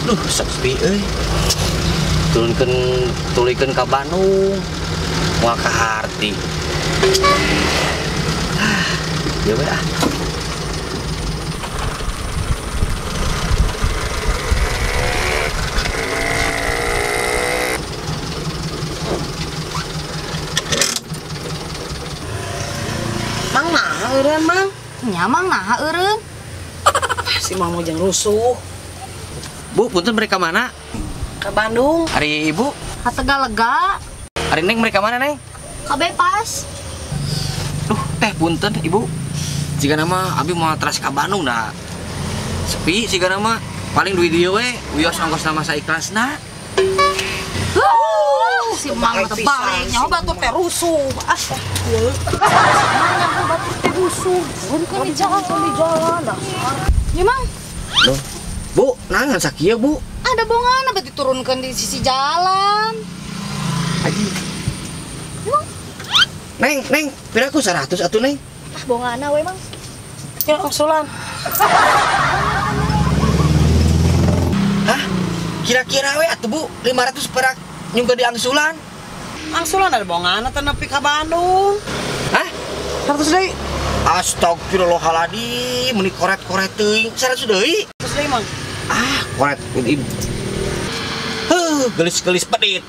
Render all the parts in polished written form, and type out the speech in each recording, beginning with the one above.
Duh, sepi euy. Turunkeun tulikeun ka Bandung. Moal kaharti. Ah, ieu we ah. Mang naha eureun, Mang? Nya Mang naha eureun? Si Mang mau jeung rusuh. Bu, punten mereka mana? Ke Bandung. Hari Ibu? Ka Tegalega. Hari Neng mereka mana, Neng? Ka Bepas. Duh, teh punten Ibu. Jika nama abi mau teras ka Bandung dah. Sepi jika nama paling duit dieu we, wios ongkos nama saikhlasna. Si Mang teh balik nyaho batur teh rusuh. Ah. Nyaho batur teh rusuh. Turunkeun di jalan, di jalan dasar. Ya, Mang. Duh. Bu, nangan sakieu, Bu. Ada bongan apa diturunkan di sisi jalan. Aji. Neng, Neng, piraku 100 atuh, Neng. Ah, bongana we, Mang. Ya, angsulan. Hah? Kira-kira we atuh, Bu, 500 perak nyungkeun di angsulan. Angsulan ada bongana teh nepi ka Bandung. Hah? 100 deui. Astagfirullahaladzim, meni koret-koret teuing. 100 deui. 100 deui, Mang. Ah, koret ibu. Heuh, gelis-gelis pedit.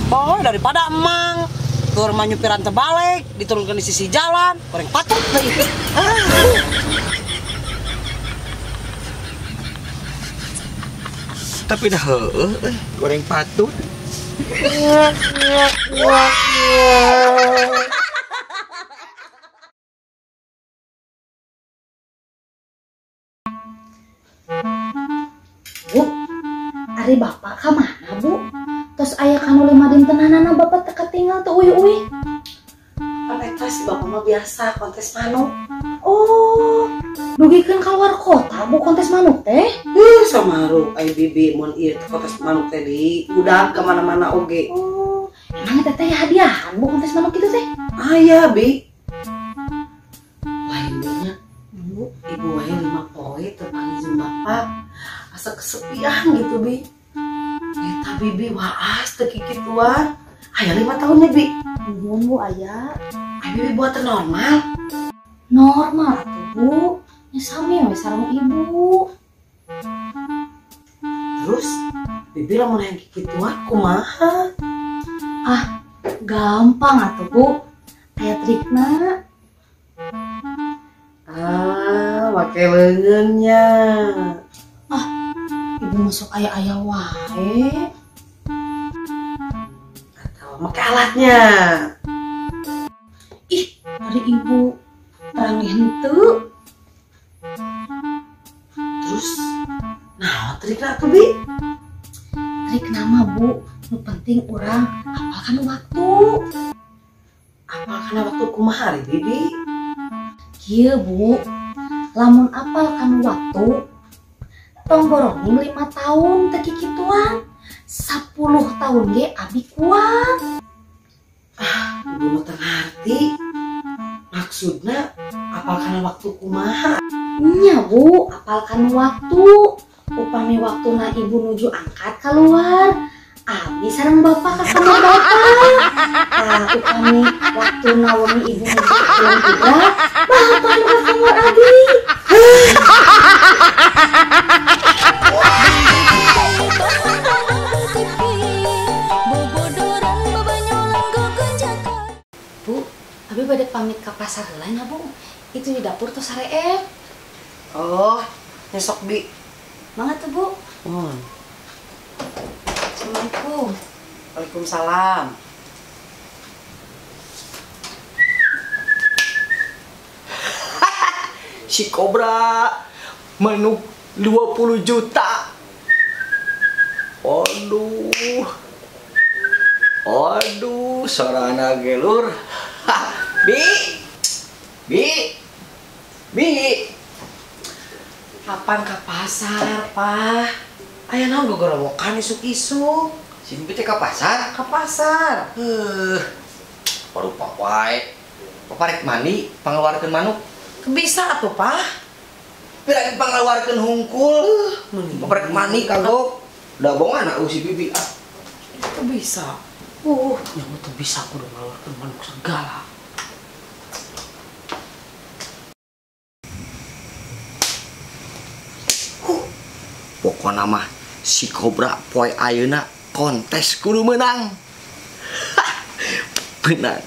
Oh, daripada emang keur mah nyupiran teu balik, diturunkan di sisi jalan, goreng patut deui. Ah. Tapi dah heueuh euy, goreng patut. Bu, ari bapak ka mana, Bu? Tos aya kanu 5 dintenanana bapak teu katinggal teu uih-uih. Pan eta si bapak mah biasa kontes manuk. Oh, dugikeun kaluar kota Bu kontes manuk teh? Samaru ai bibi mun ieu teh kontes manuk teh di udah ka mana-mana oge. Oh, emang eta teh hadiahan Bu kontes manuk kitu teh? Aya, Bi. Lain nya, Bu, ibu wae 5 poe teu panggil jeung bapak. Asa kesepian gitu, Bi. Eta bibi waas teu kikituan. Aya 5 tahunnya, Bi. Nuhun, Bu, aya. Ai bibi buat normal. Normal atuh, Bu. Nya sami we sareng ibu. Terus bibi lamun hayang kikituan kumaha? Ah, gampang atuh, Bu. Aya trikna. Ah, make leungeunnya. Ah, ibu masuk aya-aya wae. Atau make alatnya. Ih, ari ibu terang henteu. Terus, nah trikna atuh, Bi? Trikna mah, Bu, nu penting urang apalkan waktu. Apalkan waktu kumaha ari, Bibi? Kieu, Bu, lamun apalkan waktu tong boroning 5 tahun teu kikituan, 10 tahun ge abi kuat. Ah, ibu mah teu ngarti. Maksudna apalkan waktu kumaha? Nya, Bu, apalkan waktu. Upami waktuna ibu nuju angkat keluar, abi sareng bapak ka kamar bapak. Tah, upami waktuna wengi ibu nuju pulang juga, bapak nu ka kamar abi. Bu, abi bade pamit ka pasar heula nya, Bu. Itu di dapur tos sareep. Oh, nyesok, Bi. Mangga tuh, Bu. Assalamualaikum. Waalaikumsalam. Si Kobra manuk 20 juta. Aduh. Aduh, sorana gelur. Bi. Bi. Bi. Kapan ke pasar, Pak? Aya naon gogorowokan isuk-isuk? Si Bibi teh ka pasar? Ka pasar. Baru wae. Papa rek mandi, pangeluarkeun manuk. Bisa atuh, Pak. Pira pangaluarkeun hungkul. Rek mani kagok. Da bongan eueuh si bibi ah. Teu bisa. Nyawa teu bisa kudu ngaluarkeun manuk segala. Pokona mah si Kobra poe ayeuna kontes kudu meunang. Benar.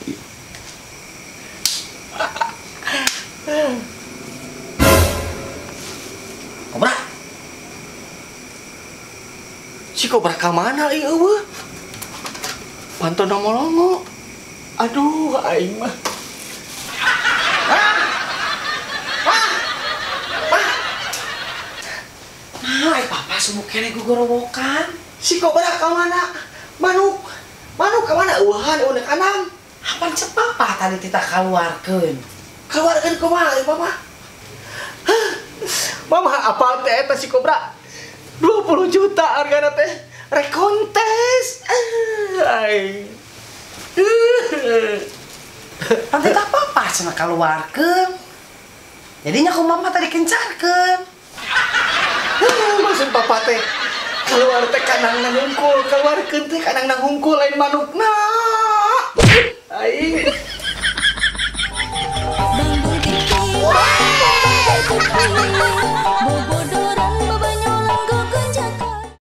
Kobra. Si Kobra ka mana ieu eueuh? Pantona molongo. Aduh, aing mah. Nah, papa sumuk kene gugorowokan. Si Kobra ka mana? Manuk. Manuk ka mana eueuhan eueuh kandang. Apaan cek papa tadi tita kaluarkeun? Kaluarkeun kumaha ieu mama? Mama apal teh eta si Kobra? 20 juta hargana teh. Rek kontes. Aing. Pan tita papa cenah kaluarkeun. Jadinya ku mama tadi kencarkeun. Maksud papa teh keluar teh kandang nang hungkul, keluarkeun teh kandang nang hungkul lain manukna. Aing.